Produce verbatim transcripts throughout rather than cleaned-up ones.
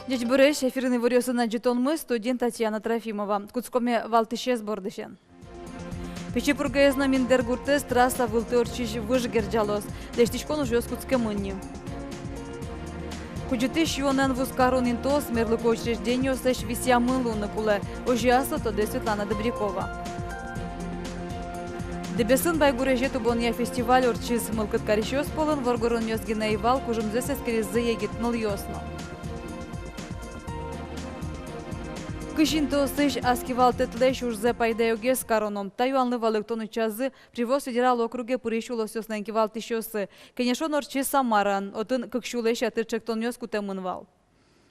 Ӟечбуресь! Эфирын иворъёсын адӟытонмы, студиын Татьяна Трофимова. Кутскомы валтӥсез бордысен. Пичи Пургаез но Миндэр гуртэз трасса вылтӥ ортчись выж герӟалоз. Лэсьтӥськон ужъёс кутскемын ни. Кудӟытӥсь юонэн вузкарон интыос мерлыко учреждениослэсь висъямын луыны кулэ. Озьы аслыд тодэ Светлана Добрякова. Дэбесын Байгурезе тубонъя фестиваль ортчиз. Мылкыд карисьёс пӧлын воргоронъёс гинэ ӧй вал, кужымзэс эскеризы егит нылъёс но. Кызь интыосысь ас кивалтэтлэсь ужзэ пайдаогес кароно. Та юанлы валэктон утчазы Приволжск федерал округе пырись улосъёслэн кивалтӥсьёссы. Кенешон ортчиз Самараын, отын кык сюлэсь ятыр ӵектонъёс кутэмын вал.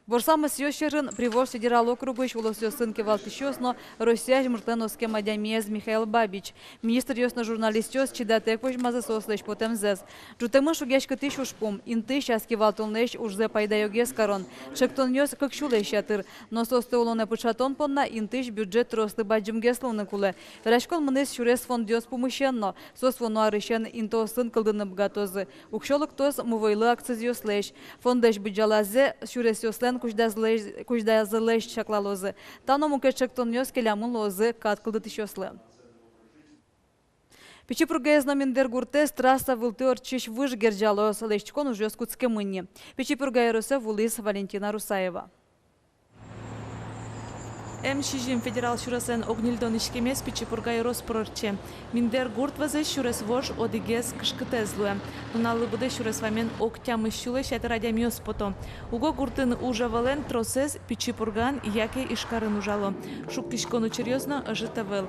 Ворсамъёс сьӧрын Приволжск федерал округысь улосъёсын кивалтӥсьёс но Россия азьмуртлэн оскем адямиез Михаил Бабич. Министръёс но журналистъёс чидатэк возьмазы соослэсь потэмзэс. Ӝутэмын шугъяськытӥсь ужпум: интыысь ас кивалтонлэсь ужзэ пайдаогес карон. Ӵектонъёс кык сюлэсь ятыр, но соосты улонэ пыӵатон понна интыысь бюджет трослы бадӟымгес луыны кулэ. Вераськон мынӥз сюрес фондъёс пумысен но. Соос вуоно арысен интыосын кылдыны быгатозы. Уксё лыктоз мувойлы акцизъёслэсь. Фондлэсь быдӟалазэ сюресъёслэн кузьдазылэсь, кузьдазылэсь чаклалозы. Та но мукет ӵектонъёс келямын луозы кат кылдытӥсьёслы. Пичи Пургаез но Миндэр гуртэз трасса вылтӥ ортчись выж герӟалоз. Лэсьтӥськон ужъёс кутскемын ни. Пичи Пурга ёросэ вуылӥз Валентина Русаева. М сизьым федерал сюреслэн ог ньыльдон иськемез Пичи Пурга ёрос пыр ортче. Миндэр гурт вӧзысь сюрес вож одӥгез кышкытэз луэ. Нуналлы быдэ сюрес вамен ог тямыс сюлэсь ятыр адямиос пото. Уго гуртын уж ӧвӧлэн тросэз Пичи Пургаын яке Ижкарын ужало. Шуккиськон учыръёс но ӧжыт ӧвӧл.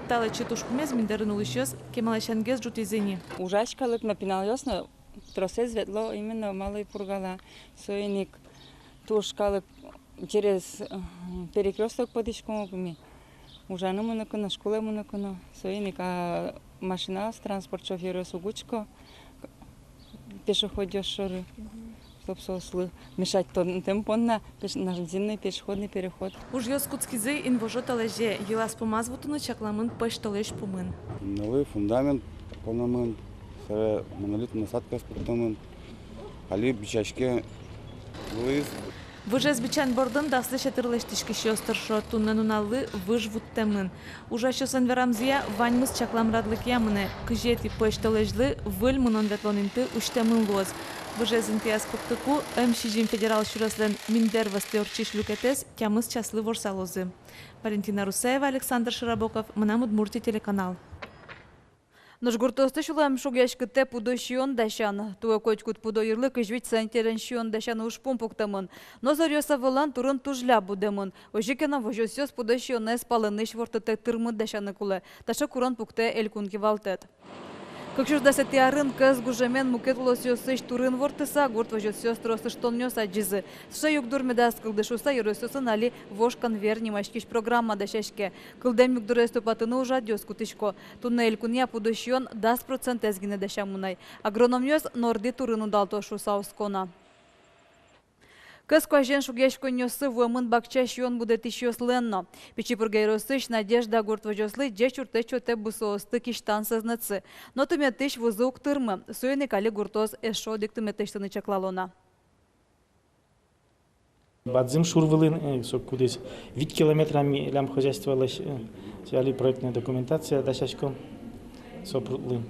Та лэчыт ужпумез Миндэрын улӥсьёс кемаласянгес ӝутӥзы ни. Ужась калык но, пиналъёс но тросэз ветло именно Малой Пургала. Соин ик туж калык через, э, Перекрёсток потӥськом ук ми. Ужаны мыныку но, школае мыныку но. Соин ик, а, машинаос, транспорт, шофёръёс уг учко пешеходъёс шоры. Чтоб соослы мешать тон-, тэм понна пеш-, наземный пешеходный переход. Ужъёс кутскизы инвожо толэзе. Йылаз-пумаз вутыны чакламын пӧсь толэзь пумын. Нуналлы фундамент понэмын, собере монолитный насадкаос пуктэмын. Али бичаське луиз. Выжез бичан бордын даслэсь ятыр лэсьтӥськисьёс тыршо. Туннэ нуналлы выж вуттэмын. Ужасьёслэн верамзыя, ваньмыз чаклам радлыкъя мынэ. Кызетӥ пӧсь толэзьлы выль мынон-ветлон инты усьтэмын луоз. Выжез интыяз пуктыку М сизьым федерал сюреслэн Миндэр вӧзтӥ ортчись люкетэз тямыс часлы ворсалозы. Валентина Русаева, Александр Широбоков, «Мынам Удмуртие» телеканал. Нош гуртъёсты сюлэм шугъяськытэ пудо сиён дасян. Туэ котькуд пудо йырлы кызь вить центнерен сиён дасян ужпум пуктэмын. Но зоръёс ӧвӧлэн турын туж ляб будэмын. Озьы ке но, возёсъёс пудо сиёнэз палэнысь ворттытэк тырмыт дасяны кулэ. Таӵе курон пуктэ элькун кивалтэт. Кык сюрс дасэтӥ арын кӧс гужемен мукет улосъёсысь турын ворттыса, гурт возёсъёс трос ыштонъёс адӟизы. Сыӵе югдур медаз кылды шуыса, ёросъёсын али «Вож конвейер» нимаськись программа дасяське. Кылдэм югдурез тупатыны ужрадъёс кутӥсько. Туннэ элькунъя пудо сиён дас процентэз гинэ дасямын ай. Агрономъёс нордӥ турын удалтоз шуыса оско на. Кӧс куазен шугъяськонъёсы вуэмын бакча сиён будэтӥсьёслэн но. Пичи Пурга ёросысь «Надежда» гурт возёслы ӟеч юрттэт сётэ бусыосты кисьтан сӧзнэтсы. Но тыметысь вузы уг тырмы. Соин ик али гуртоос эшшо одӥг тымет лэсьтыны чаклало на. Бадӟым шур вылын, э, со кудӥз вить километр милям хозяйстволэсь, э, со али проектная документация дасяськом со прудлы.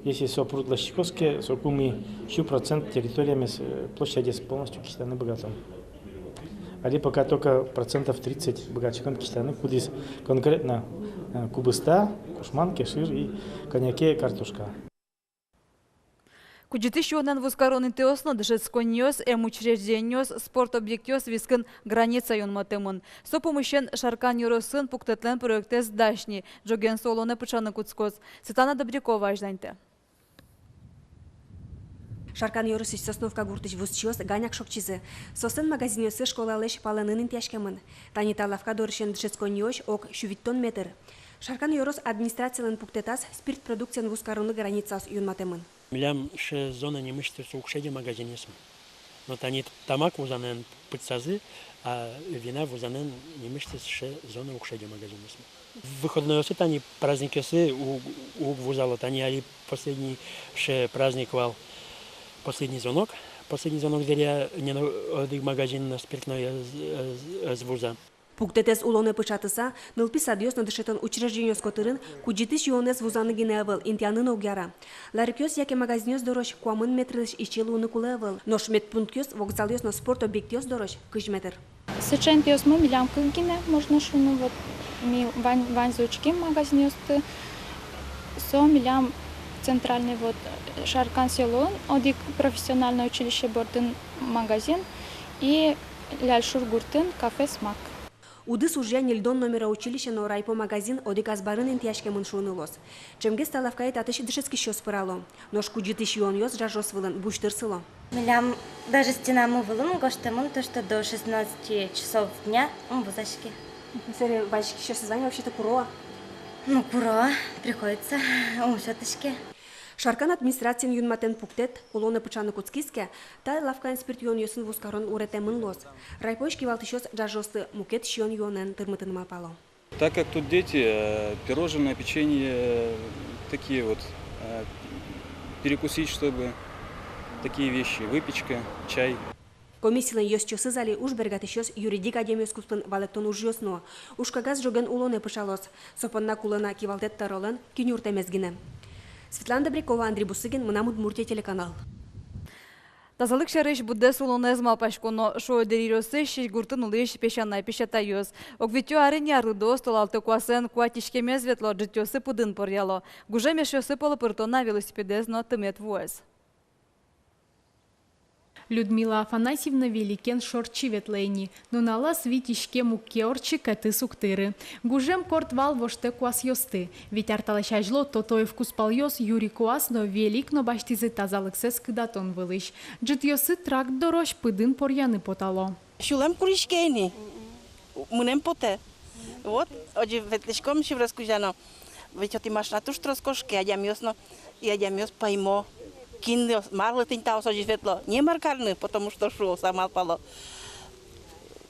Если со пруд лэсьтӥськоз ке, соку ми сю процент территориямес, э, площадез полностью кисьтаны быгатом. Али пока только процентов тридцать быгатӥськом кисьтаны, кудӥз конкретно, э, кубыста, кушман, кешыр и кӧня ке картошка. Кудӟытӥсь юонэн вузкарон интыос но, дышетсконниос, эмучреждениос, спорт объектъёс вискын граница юнматэмын. Со пумысен Шаркан ёросын пуктэтлэн проектэз дась ни, ӝоген со улонэ пыӵаны кутскоз. Светлана Добрякова азьланьтэ. Шаркан ёросысь Сосновка гуртысь вузчиос ганяк шокчизы. Соослэн магазинъёссы школалэсь палэнын интыяськемын. Тани та лавка дорысен дышетсконниозь ог сю витьтон метр. Шаркан ёрос администрацилэн пуктэтаз спирт продукциен вузкаронлы границаос юнматэмын. Милям сыӵе зона нимысьтыз укшеде магазинъёсмы. Но тани тамак вузанэн пытсазы, а вина вузанэн нимысьтыз сыӵе зона укшеде магазинъёсмы. Выходнойёсы тани, праздникъёсы у-, уг вузало. Тани али последний сыӵе праздник вал. Последний звонок. Последний звонок дыръя ни одӥг магазин но спиртной ӧз, ӧз, ӧз вуза. Пуктэтэз улонэ пыӵатыса, нылпи садъёс но дышетон учреждениос котырын кудӟытӥсь юонэз вузаны гинэ ӧвӧл, интыяны но уг яра. Ларькъёс яке магазинъёс дорозь куамын метрлэсь ичи луыны кулэ ӧвӧл, нош медпунктъёс, вокзалъёс но спорт объектъёс дорозь кызь метр. Сыӵе интыосмы милям кык гинэ, можно шуыны, вот ми вань, ваньзэ учким магазинъёсты. Со милям центральный, вот, Шаркан селоын одӥг профессиональное училище бордын магазин и Ляльшур гуртын кафе «Смак». Удыс ужъя ньыльдон номеро училище но райпо магазин одӥг азбарын интыяськемын шуыны луоз. Ӵемгес та лавкае татысь дышетскисьёс пырало. Нош кудӟытӥсь юонъёс ӝажъёс вылын бусьтыр сыло. Милям даже стенамы вылын гожтэмын то, что до шестнадцати часов дня ум вузаське. Собере вазиськисьёсыз вань-а, вообще-то куро-а? Ну, куро, приходится, ум сётӥське. Шаркан администрациен юнматэн пуктэт улонэ пыӵаны кутскиз ке, та лавкаын спирт юонъёсын вузкарон уретэмын луоз. Райпоысь кивалтӥсьёс ӝажъёсты мукет сиён-юонэн тырмытыны малпало. Так как тут дети, э, пирожное, печенье, э, такие вот, э, перекусить, чтобы такие вещи, выпечка, чай. Комиссилэн ёзчиосыз али уж бергатӥсьёс юридик адямиос куспын валэктон ужъёс нуо. Ужкагаз ӝоген улонэ пыӵалоз. Со понна кулэ на кивалтэт тӧролэн кин юрттэмез гинэ. Светлана Добрякова, Андрей Бусыгин, «Мынам Удмуртие» телеканал. Тазалык сярысь быдэс улонэз малпаськоно, шуо Дэри ёросысь Сизьгуртын улӥсь песянай-песятайёс. Ог витё ар ини арлыдоос толалтэ куасэн куать иськемез ветло, ӝытъёсы пыдын поръяло. Гужем эшъёсы пӧлы пырто на велосипедэз но тымет вуэз. Людмила Афанасьевна великен шортчи ветлэ ини. Нуналаз вить иськем уг ке ортчы, кӧтыз уг тыры. Гужем корт вал воштэ куасъёсты. Вить ар талэсь азьло Тотоев кузпалъёс юри куас но велик но басьтӥзы тазалыксэс кыдатон вылысь. Ӝытъёсы тракт дорозь пыдын поръяны потало. Сюлэм куриське ини. Мынэм потэ. Вот, озьы ветлӥськом сюрес кузя но. Ведь отӥ машина туж трос кошке, адямиос но, и адямиос паймо, кин, марлы тӥни таос озьы ветло. Не мар карны, потому что, шуо, со малпало.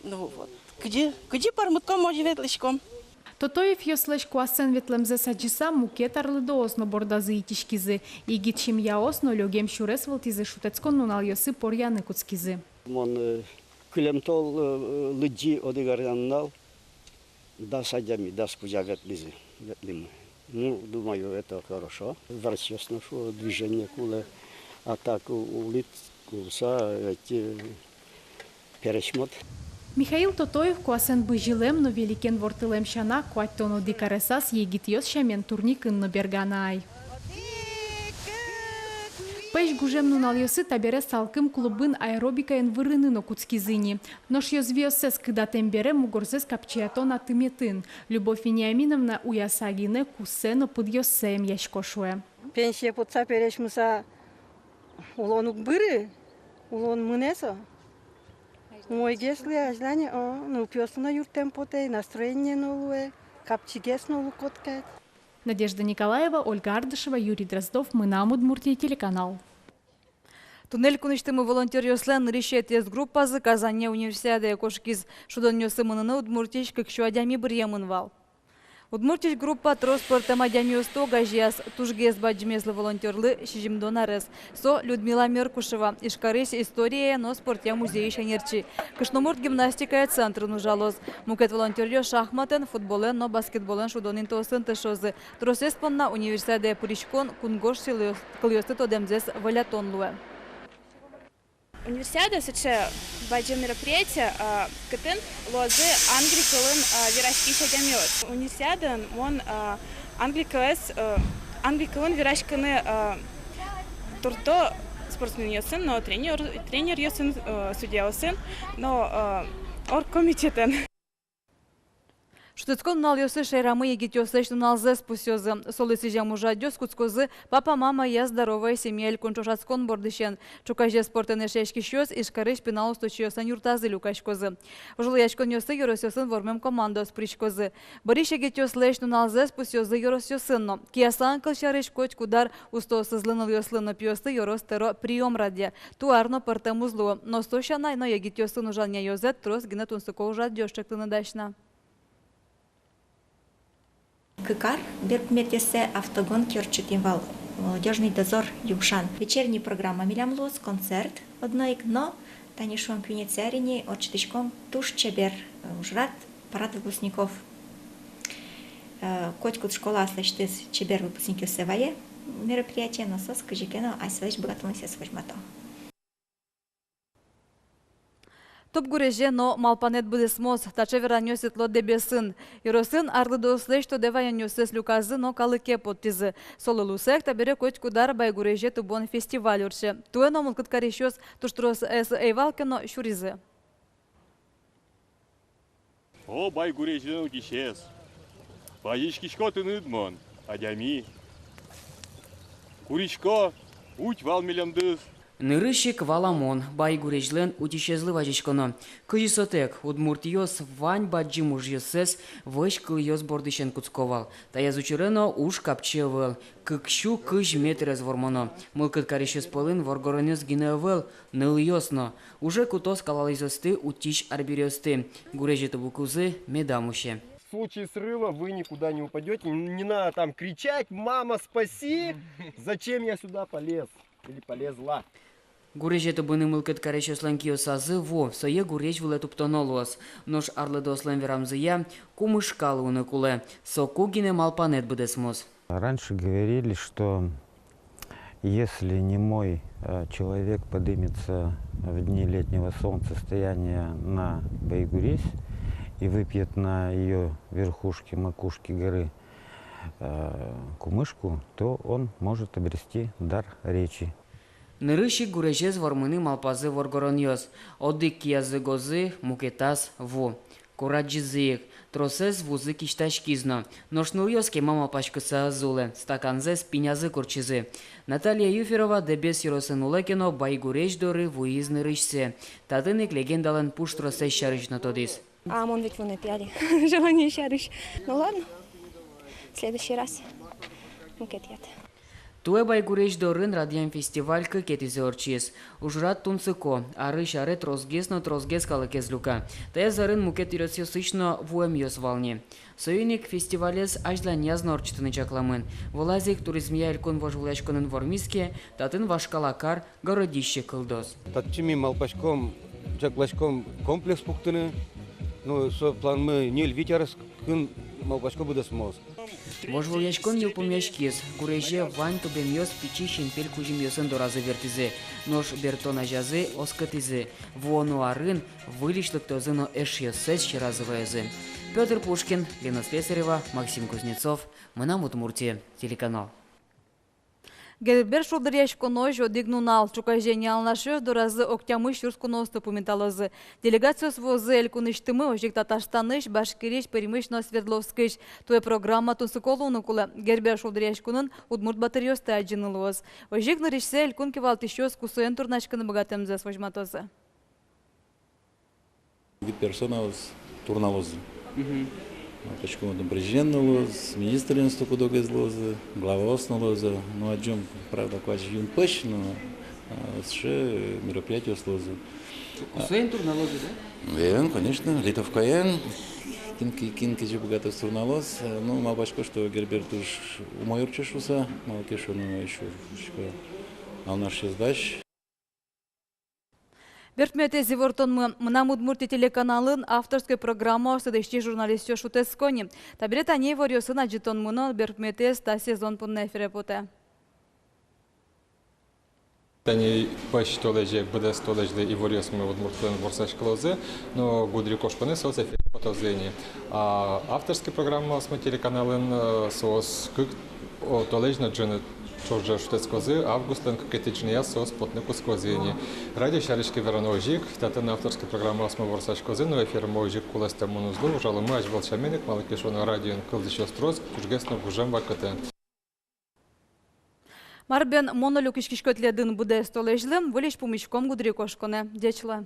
Ну вот. Кызьы, кызьы пӧрмытӥськом, озьы ветлӥськом. Тотоевъёслэсь куасэн ветлэмзэс адӟыса, мукет арлыдоос но бордазы итӥськизы. Егит семьяос но лёгем сюрес вылтӥзы, шутэтскон нуналъёсы поръяны кутскизы. Мон, э, кылем тол, э, лыдӟи одӥг арнянунал. Дас адями, дас кузя ветлӥзы, ветлӥмы. Ну, думаю, это хорошо. Врачъёс но шуо, движение кулэ, а так у-, улӥ, улыса, эти, пересьмут. Михаил Тотоев куасэн бызьылэм но великен ворттылэм сяна, куатьтон одӥг аресаз егитъёс сямен турникын но берганы ай. Пӧсь гужем нуналъёсы табере салкым клубын аэробикаен вырыны но кутскизы ини. Нош ёзвиоссэс кыдатэм бере мугорзэс капчиятон-а тыметын. Любовь Вениаминовна уяса гинэ куссэ но пыдъёссэ эмъясько, шуэ. Пенсие потса, пересьмыса, улон уг быры, улон мынэ со. Умойгес луэ, азьлане, о, нылпиослы но юрттэм потэ, настроение но луэ, капчигес но луэ котькуд. Надежда Николаева, Ольга Ардашева, Юрий Дроздов, «Мынам Удмуртие» телеканал. Туннэ элькунысьтымы волонтёръёслэн нырысетӥез группазы Казане универсиадае кошкиз. Шудонъёсы мыныны Удмуртиысь кык сю адями быръемын вал. Удмуртиысь группа трос пӧртэм адямиосты огазеяз. Тужгес бадӟымезлы волонтёрлы сизьымдон арес. Со Людмила Меркушева, Ижкарысь историяя но спортъя музейысь ӧнерчи. Кышномурт гимнастикая центрын ужалоз. Мукет волонтёръёс шахматэн, футболэн но баскетболэн шудон интыосын тыршозы. Тросэз понна универсиадае пыриськон кунгож сӥлъёс-, кылъёсты тодэмзэс волятон луэ. Универсиада сыӵе бадӟым мероприятие, а, кытын луозы англи кылын, а, вераськись адямиос. Универсиадаын мон, а, англи кылэз, а, англи кылын вераськыны, а, турто спортсменъёсын но тренер-, тренеръёсын, а, судьяосын но, а, оргкомитетэн. Шутэтскон нуналъёсы шаерамы егитъёслэсь нуналзэс пусъёзы. Солы сӥзем ужрадъёс кутскозы «Папа, мама, я здоровая семья» элькун ӵошатскон бордысен. Ӵуказе спортэн эшъяськисьёс Ижкарысь пинал усточиослэн юртазы люкаськозы. Вожвылъяськонъёсы ёросъёсын вормем командаос пыриськозы. Бӧрысь егитъёслэсь нуналзэс пусъёзы ёросъёсын но. Кияса кылсярысь, котькуд ар устоосызлы нылъёслы но пиослы ёрос тӧро приём радъя. Ту ар но пӧртэм уз луы, но со сяна но егитъёсын ужанъя ёзэт трос гинэ тунсыко ужрадъёс ӵектыны дась на. Кык ар берпуметӥез автогонки ортчытӥм вал, «Молодёжный дозор» Юмшан. Вечерний программа милям луоз, концерт одно ик, но тани шуом, куинетӥ ар ини ортчытӥськом туж чебер, э, ужрад, парад выпускников. Э, котькуд школа аслэсьтыз чебер выпускникъёссэ вае мероприятие, но соос кызьы ке но асьсэлэсь быгатонлыксэс возьмато. Туб гурезе но малпанэд быдэсмоз, таӵе веранъёс ветло Дэбесын. Ёросын арлыдоослэсь тодэ ваёнъёссэс люказы но калыке поттӥзы. Солы луыса ик табере котькуд ар Байгурезе тубон фестиваль ортче. Туэ но мылкыд карисьёс туж тросэз ӧй вал ке но, сюризы. О, Байгурезьлэн утисез! Вазиськисько тыныд мон, адями. Курисько, уть вал милемдыз. Нырысь ик валамон, Байгурезьлэн утисезлы вазиськоно. Кызьы сотэк, удмуртъёс вань бадӟым ужъёссэс вӧсь кылъёс бордысен кутско вал. Таяз учыре но уж капчи ӧвӧл. Кык сю кызь метрез вормоно. Мылкыд карисьёс пӧлын воргоронъёс гинэ ӧвӧл, нылъёс но. Уже куто скалалызъёсты, утись арбериосты. Гурезе тубыкузы медам усе. В случае срыва вы никуда не упадёте, не надо там кричать: «Мама, спаси! Зачем я сюда полез или полезла?» Гурезе тубыны мылкыд карисьёслэн киосазы ву, сое гурезь вылэ тубтоно луоз. Нош арлыдоослэн верамзыя, кумышка луыны кулэ. Соку гинэ малпанэд быдэсмоз. Раньше говорили, что если немой, э, человек подымется в дни летнего солнцестояния на Байгурезь и выпьет на её верхушке, макушке горы, э, кумышку, то он может обрести дар речи. Нырысь ик гурезез вормыны малпазы воргоронъёс. Одӥг киязы гозы, мукетаз ву. Курадӟизы ик, тросэз вузы кисьтаськиз но. Нош нылъёс кема малпаськыса ӧз улэ, стаканзэс пинязы куртчизы. Наталья Юферова Дэбес ёросын улэ ке но, Байгурезь доры вуиз нырысьсэ. Татын ик легендалэн пуштросэз сярысь но тодӥз. А мон ведь вунэтӥ али, желание сярысь. Ну ладно, в следующий раз мукетъяд. Туэ Байгурезь дорын радъям фестиваль кыкетӥзэ ортчиз. Ужрад тунсыко, арысь аре тросгес но тросгес калыкез люка. Таяз арын мукет ёросъёсысь но вуэмъёс вал ни. Соин ик фестивалез азьланяз но ортчытыны чакламын. Вылаз ик туризмъя элькун вожвылъяськонын вормиз ке, татын вашкала кар городище кылдоз. Татчы ми малпаськом, чакласьком комплекс пуктыны. Ну, со планмы ньыль-вить арескын, малпасько, быдэсмоз. Вожвылъяськон йылпумъяськиз. Гурезе вань тубемъёс пичи синпель кузьымъёсын доразы бертӥзы. Нош бертон азязы оскытӥзы: вуоно арын выльысь лыктозы но эшъёссэс сьӧразы ваёзы. Пётр Пушкин, Лена Слесарева, Максим Кузнецов, «Мынам Удмуртие» телеканал. Гербер шулдыръяськонозь одӥг нунал. Ӵуказе ни Алнашъёс доразы ог тямыс сюрс куноосты пумиталозы. Делегациос вуозы элькунысьтымы, озьы ик Татарстанысь, Башкириысь, Пермьысь но Свердловскысь. Туэ программа тунсыко луыны кулэ. Гербер шулдыръяськонын удмурт батыръёсты адӟыны луоз. Озьы ик нырысьсэ элькун кивалтӥсьёс кусоен турнаськыны быгатэмзэс возьматозы. Вид персонаос турналозы. Мгм. Малпаськом, отын президент но луоз, министрлэн сто куд-огез луозы, главаос но луозы. Ну, адӟом, правда, куазь юн пӧсь, но, а, сыӵе мероприятиос луозы. Кусоен турналозы, да? Вен, конечно, литовкаен. Кин ки-, кин кызьы быгатоз, турналоз. Ну, малпасько, что Гербер туж умой ортчоз шуыса, малы ке шуоно, ещё, ещё Алнашъёс дась. Берпуметӥез ивортонмы. «Мынам Удмуртие» телеканалын авторской программаосты дӥсьтӥсь журналистъёс шутэтско ни. Табере тани иворъёсын адӟытонмы но берпуметӥез та сезон понна эфире потэ. Тани пӧсь толэзе, быдэс толэзьлы иворъёсмы удмурт кылын ворсаськылозы, но гудырикошконэ соос эфире потозы ини. А авторской программаосмы телеканалын, э, соос кык, о, толэзь но ӝыны Ӵоже шутэтскозы, августлэн кыкетӥ ӝыныяз соос потыны кутскозы ини. Радио сярысь ке верано озьы ик, татын авторской программаосмы ворсаськозы, но эфирмы озьы ик кулэстэмын уз луы. Ужаломы азьвыл сямен ик, малы ке шуоно радиоын кылзӥсьёс трос, ӵужгес но гужем вакытэ. Мар бен, мон но люкиськисько тӥледын быдэс толэзьлы. Выльысь пумиськом гудырикошко но. Ӟеч луэ.